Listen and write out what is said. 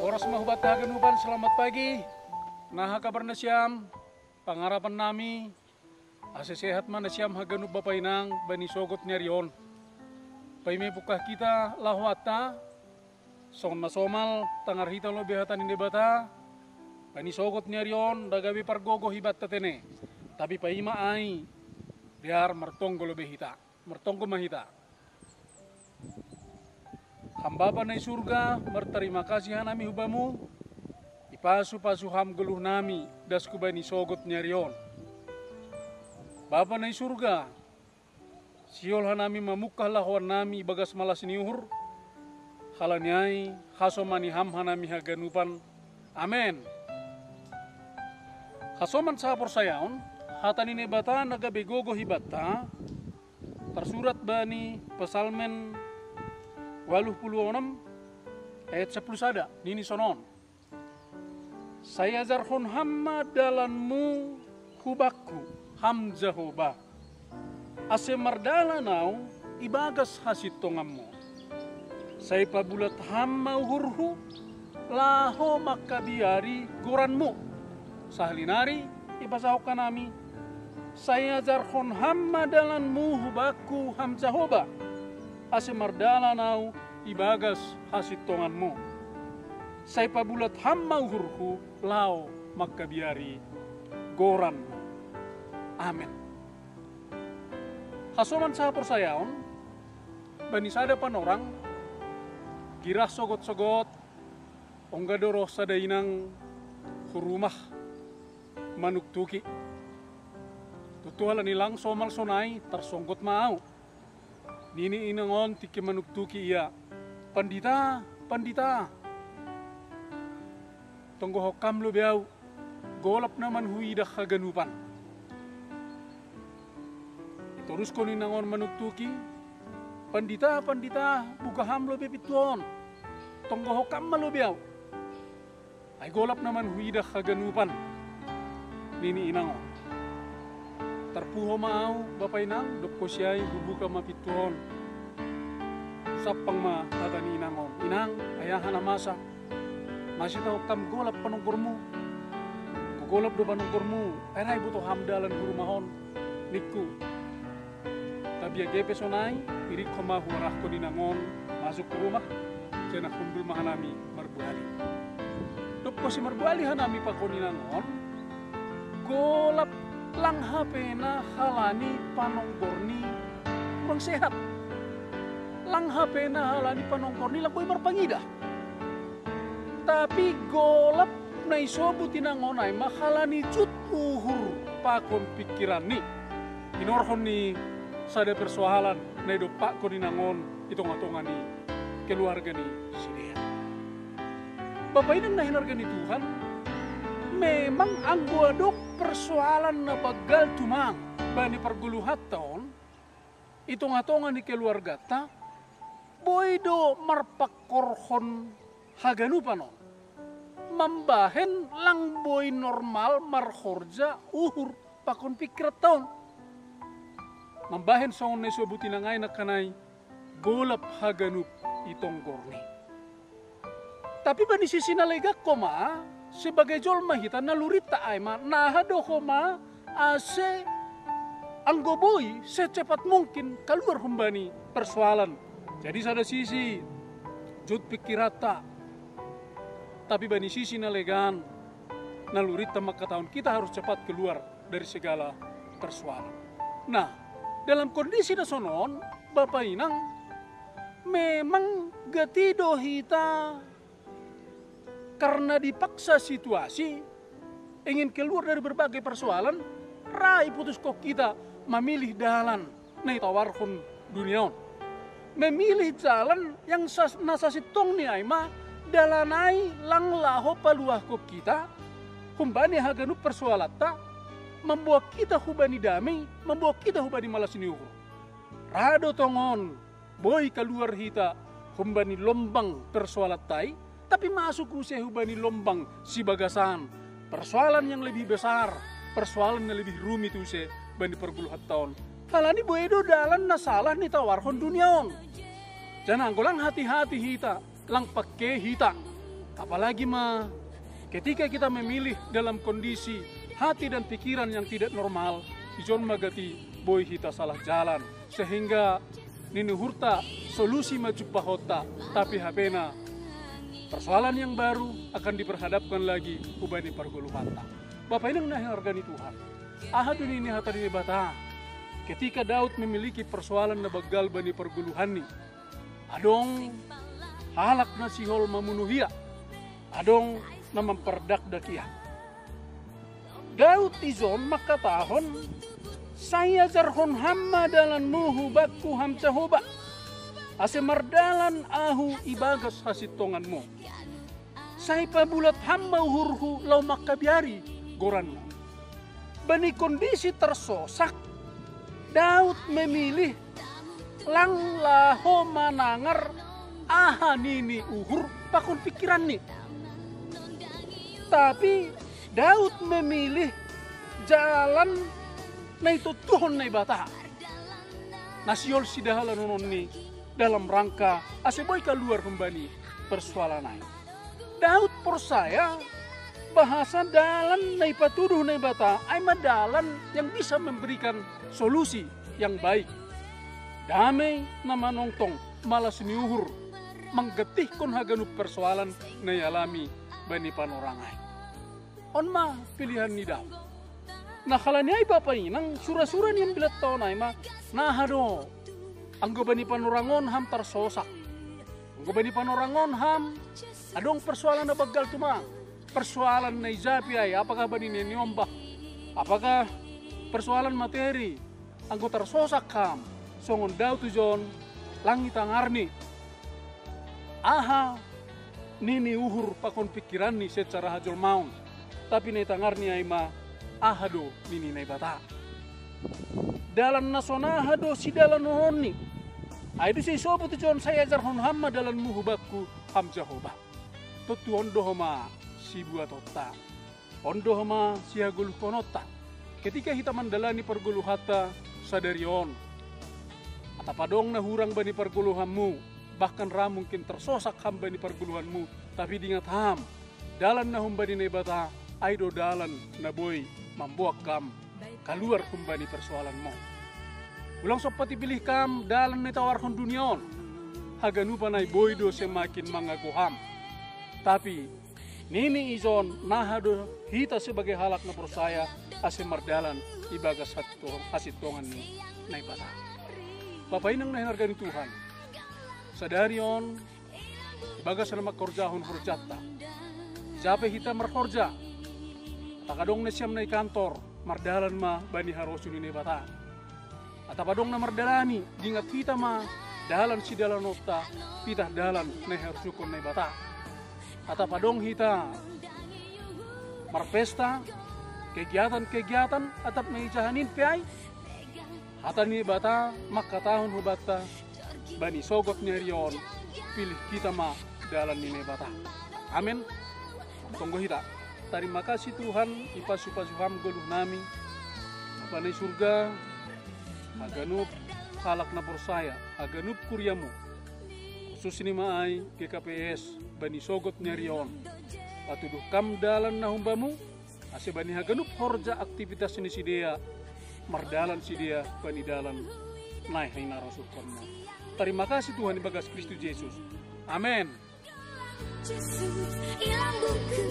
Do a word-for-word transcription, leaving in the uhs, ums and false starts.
Horas ma hubanta haganupan, selamat pagi. Naha kabar nasiam, pangarapan nami ase sehat ma nasiam haganup bapa inang bani sogot ni ari on. Paima ipungkah hita laho atta, songon na somal tangar hita lobei hata ni Debata bani sogot ni ari on, ndang gabe pargogo hibanta tene. Tapi paima ai, biar martonggo lobei hita. Martonggo ma hita. Ham Bapa na i surga, martarima kasih hanami hu Bamu, dipasu-pasu Ham goluhnami das hubani sogot ni ari on. Bapa na i surga, sihol hanami mamungkah lahoannami ibagas malas ni uhur, halani ai hasomani Ham hanami haganupan. Amen. Hasoman sahaporsayaon, hata ni Debata na gabe gogo hibanta, tarsurat bani Psalmen waluh pulu onom ayat sampulu sada, nini sonon: Sai ajarhon Ham ma dalanMu hubakku, Ham Jahowa, ase mardalan ahu ibagas hasintonganMu. Sai pabulat Ham ma uhurhu, laho mangkabiari goranMu. Sahali nari, ipasahat hanami: Sai ajarhon Ham ma dalanMu hubakku, Ham Jahowa, ase mardalan ahu ibagas hasintonganMu. Sai pabulat Ham ma uhurhu, laho mangkabiari goranMu. Amen. Hasoman sahaporsayaon, bani sada panorang, girah sogot-sogot, ongga do roh sada inang hu rumah manuktuki. Tontu halani lang somal sonai, tarsonggot ma ahu. Nini inang on tingki manuktuki ia: Pandita, pandita, tonggohon Ham lobei ahu, golap na man huidah haganupan. Itoruskon inang on manuktuki: Pandita, pandita, buka Ham lobei pintu on, tonggohon Ham ma lobei ahu, ai golap na man huidah haganupan, nini inang on. Tarpuho ma ahu, bapa inang, dobkonsi ai hubuka ma pintu on. Husampang ma hata ni inang on: Inang, ai aha na masa? Masa itahon Ham golap panonggorMu? Gogolap do panonggorMu, ai ra iboto Ham dalan hu rumah on, ningku. Tapi age pe sonai, iringhon ma huarahkon inang on masuk hu rumah, janah hundul ma hanami marboali. Dobkonsi marboali hanami pakon inang on, golap lang hapena halani panonggorni kurang sehat. Lang hapena halani panonggorni lang boi marpangidah. Tapi golap na isobut inang on ai ma halani jut uhur pakon pingkiranni, hinorhon ni sada persoalan na idompakkon inang on i tonga-tonga ni keluarga ni sidea. Bapa inang na hinarga ni Tuhan, memang anggo adong persoalan na banggal tumang bani pargoluhanta on i tonga-tonga ni keluarganta, boi do marpangkorhon haganupan on, mambahen lang boi normal marhorja uhur pakon pingkiranta on. Mambahen songon na isobut inang ai nangkaning ai, golap haganup i tonggorni. Tapi bani sisi na legan homa, sebagai jolma hita, nalurinta ai ma, naha do homa ase anggo boi secepat mungkin kaluar humbani persoalan. Jadi sada sisi jut pingkiranta, tapi bani sisi na legan, nalurinta mangkatahon kita harus cepat keluar dari segala persoalan. Nah, dalam kondisi na sonon, bapa inang, memang gati do hita karena dipaksa situasi, ingin keluar dari berbagai persoalan, ra iputuskon hita mamilih dalan na itawarhon dunia on. Memilih jalan yang sas-, na sasintongni ai ma dalan ai lang laho paluahkon hita humbani haganup persoalanta, mamboan hita humbani dame, mamboan hita humbani malas ni uhur. Ra do tongon boi kaluar hita humbani lombang persoalanta i, tapi masuk use humbani lombang sibagasan, persoalan yang lebih besar, persoalan yang lebih rumit use bani pargoluhanta on, Halani boi do dalan na salah nitawarhon dunia on. Jangan, anggo lang hati-hati hita, lang pake hita. Apalagi ma ketika kita memilih dalam kondisi hati dan pikiran yang tidak normal, ijon ma gati boi hita salah jalan. Sehingga nini uhurta solusi ma jumpahonta, tapi hapena persoalan yang baru akan diperhadapkan lagi hubani pargoluhanta. Bapa inang na hinargani Tuhan, aha do nini hata ni Naibata? Ketika Daud memiliki persoalan na banggal bani pargoluhanni, adong halak na sihol mamunuh ia, adong na mampardakdak ia. Daud ijon mangkatahon, sai ajarhon ham ma dalanmu hubakku ham Jahowa, ase mardalan ahu ibagas hasintonganmu. Sai pabulat ham ma uhurhu laho mangkabiari goranmu. Bani kondisi tarsosak, Daud memilih lang laho manangar aha nini uhur pakon pikiranni. Tapi Daud memilih jalan na itontuhon Naibata, na sihol sidalanononni dalam rangka ase boi kaluar humbani persoalan ai. Daud porsaya bahasa dalan na ipatuduh Naibata ai ma dalan yang bisa memberikan solusi yang baik. Damei na manongtong, malas ni uhur, manggantihkon haganup persoalan na ialami bani panorang ai. On ma pilihan ni Daud. Na halani ai bapa inang, sura-sura ni ambilan taon ai ma, na aha do, anggo bani panorang on ham tarsosak, anggo bani panorang on ham adong persoalan na banggal tumang. Persoalan na ija pe ai, apakah bani na niombah, apakah persoalan materi, anggo tarsosak ham songon Daud ijon, lang itangarni aha nini uhur pakon pikiranni secara hajolmaon, tapi na itangarni ai ma aha do nini Naibata. Dalan na sonaha do sidalanonni? Ai disi isobut ijon, sai ajarhon ham ma dalanmu hubakku ham Jahowa. Tontu on do homa sibuatonta, on do homa sihagoluhononta. Ketika hita mandalani pargoluhanta sadari on, atap adong na hurang bani pargoluhanmu, bahkan ra mungkin tarsosak ham bani pargoluhanmu, tapi dingat ham, dalan na humbani Naibata ai do dalan na boi mamboan ham kaluar humbani persoalanmu. Ulang sompat ipilih ham dalan na itawarhon dunia on. Haganupan ai boi do semakin mangago ham. Tapi nini ijon, naha do hita sebagai halak na porsaya ase mardalan ibagas hasintongan ni Naibata. Bapa inang na hinargani Tuhan, sadari on ibagas na mangkorjahon horjanta, ija pe hita marhorja, atap adong na siam na i kantor, mardalan ma bani harosuh ni Naibata. Atap adong na mardalani, dingat hita ma dalan sidalanonta, pitah dalan na iharosuhon Naibata. Atap adong hita marpesta, kegiatan-kegiatan atap na ijahanin pe ai, hata ni Naibata mangkatahon hubanta, bani sogot ni ari on, pilih hita ma dalan ni Naibata. Amen. Tonggo hita. Tarima kasih Tuhan, ipasu-pasu ham goluh nami, Bapa na i surga, haganup halak na porsaya, haganup kuriamu, khusus ni ma ai G K P S, bani sogot ni ari on. Patuduh kam dalan na humbamu, ase bani haganup horja aktivitas ni sidea, mardalan sidea bani dalan na hinarosuhonmu. Tarima kasih Tuhan ibagas Kristus Jesus. Amen. Jesus, i lambungku